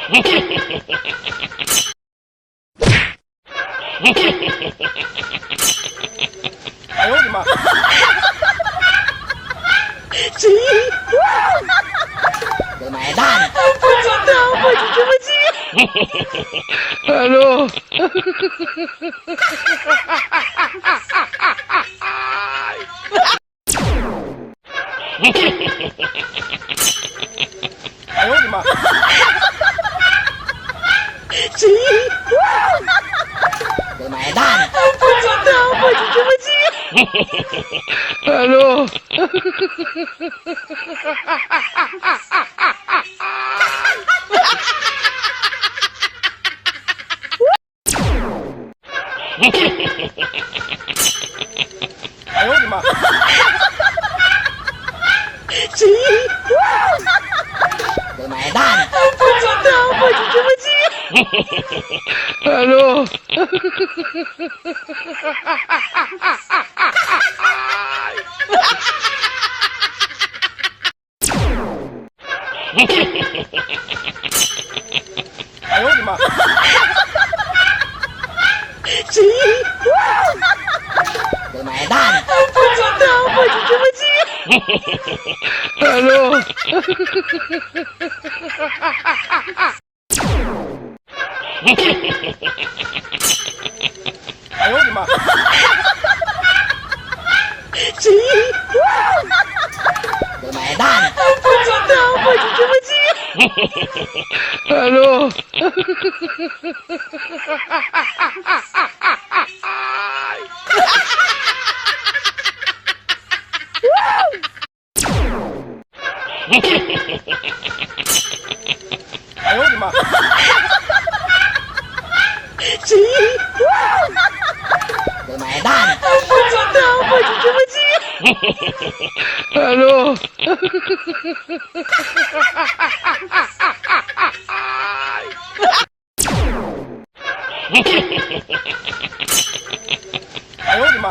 哎呦我的妈！谁？我买单。不知道，我就这么急。Hello。哎呦我的妈！谁？我买单。不知道，我就这么急。Hello。哎呦我的妈！谁？我买单。不知道，我就这么急。Hello。哎呦我的妈！谁？我买单。不知道，我就这么急。Hello。哎呦我的妈！谁？我买单。不知道，我就这么急。Hello。哎呦我的妈！谁？我买单。不知道，我就这么急。Hello。哎呦我的妈！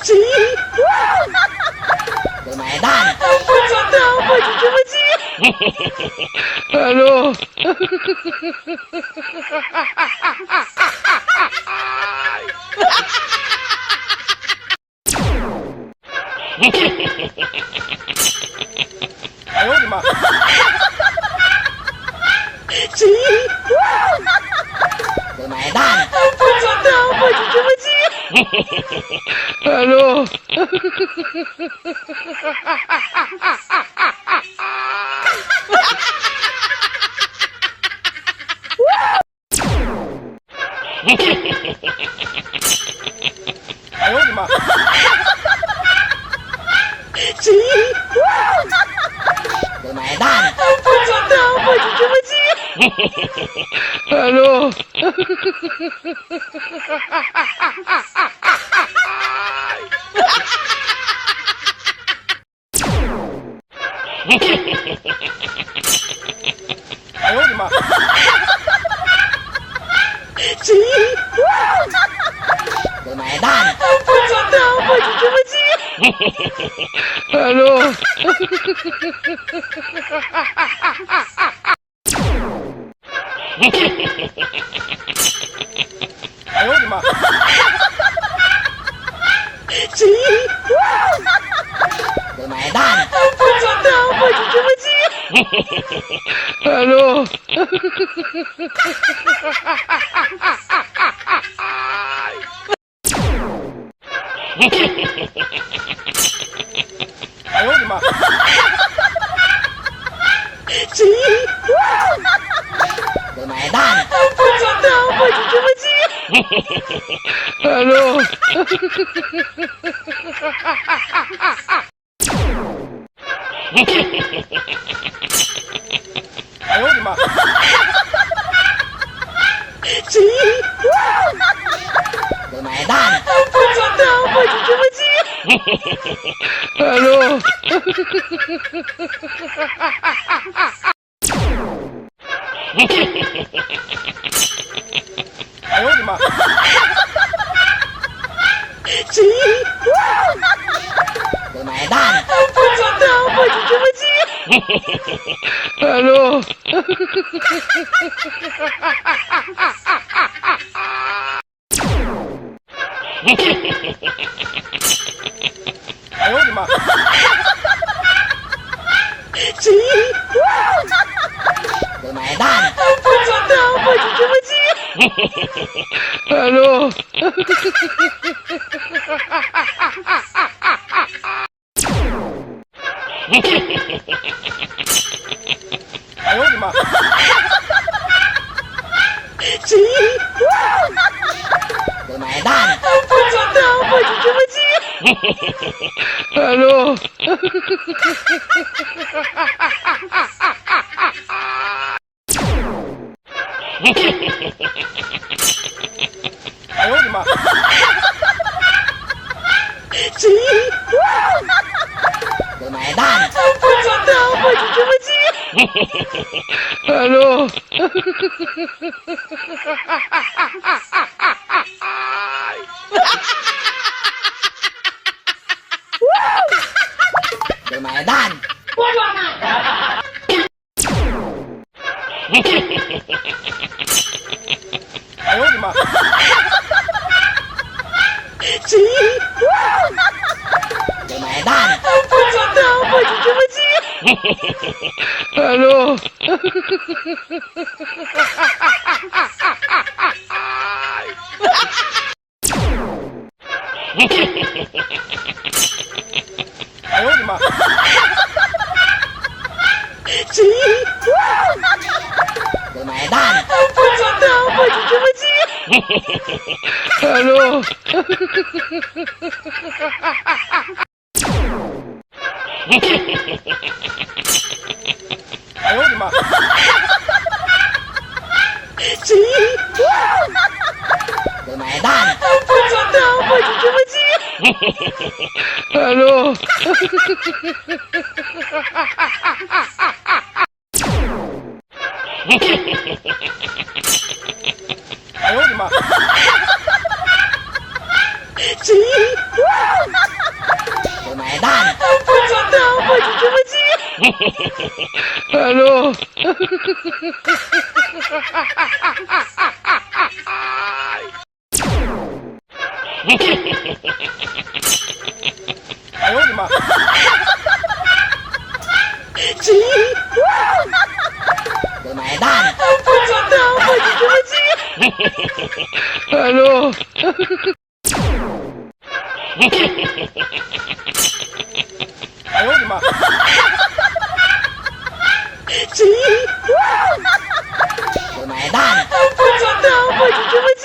谁？我买单。不知道，我就这么急。Hello。哎呦我的妈！谁？我买单。不知道，我就这么急。Hello。哎呦我的妈！谁？我买单。不知道，我就这么急。Hello。哎呦我的妈！谁？我买单。不知道，我就这么急。Hello。哎呦我的妈！谁？我买单。不知道，我就这么急。Hello。哎呦我的妈！谁？我买单。不知道，我就这么急。Hello。哎呦我的妈！谁？我买单。不知道，我就这么急。Hello。哎呦我的妈！谁？我买单。不知道，我就这么急。Hello. 哎呦我的妈！谁？我买单。不知道，我就这么记。Hello。哎呦我的妈！谁？我买单。不知道，我就这么记。Hello。哎呦我的妈！谁？我买单。不知道，我就这么记。Hello。我买单。我装的。哎呦我的妈！谁？我买单。不知道，我就这么记。Hello。哎呦我的妈！谁？我买单。不知道，我就这么记。Hello。哎呦我的妈！谁？我买单。不知道，我就这么记。Hello。哎呦我的妈！谁？我买单。不知道，我就这么记。Hello。哎呦我的妈！谁？我买单。不知道，我就这么记。Hello。哎呦我的妈！谁？我买单。不知道，我就这么记。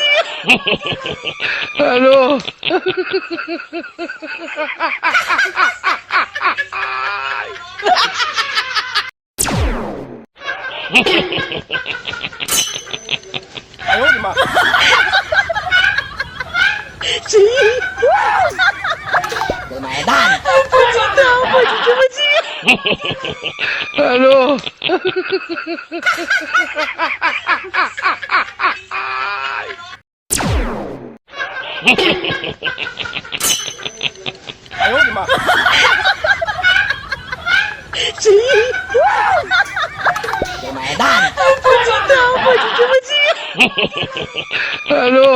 Hello。哎呦我的妈！谁？我买单。不知道，我就这么记。Hello。哎呦我的妈！谁？我买单。不知道，我就这么记。Hello。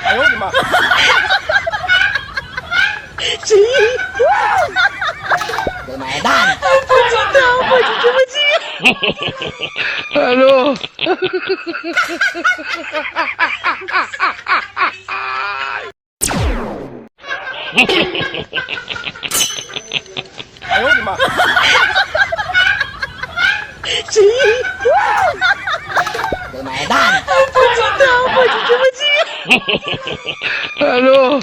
哎呦我的妈！谁？我买单。不知道，我就这么记。Hello。哎呦我的妈！谁？我买单。不知道，我就这么记。Hello。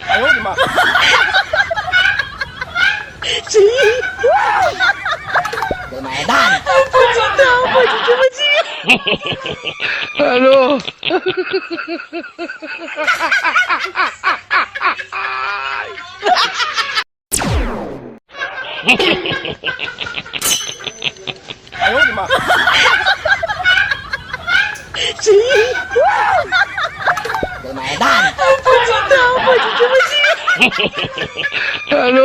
哎呦我的妈！谁？我买单。不知道，我就这么记。Hello。哎呦我的妈！谁？买单。不知道，我就这么记。 Hello.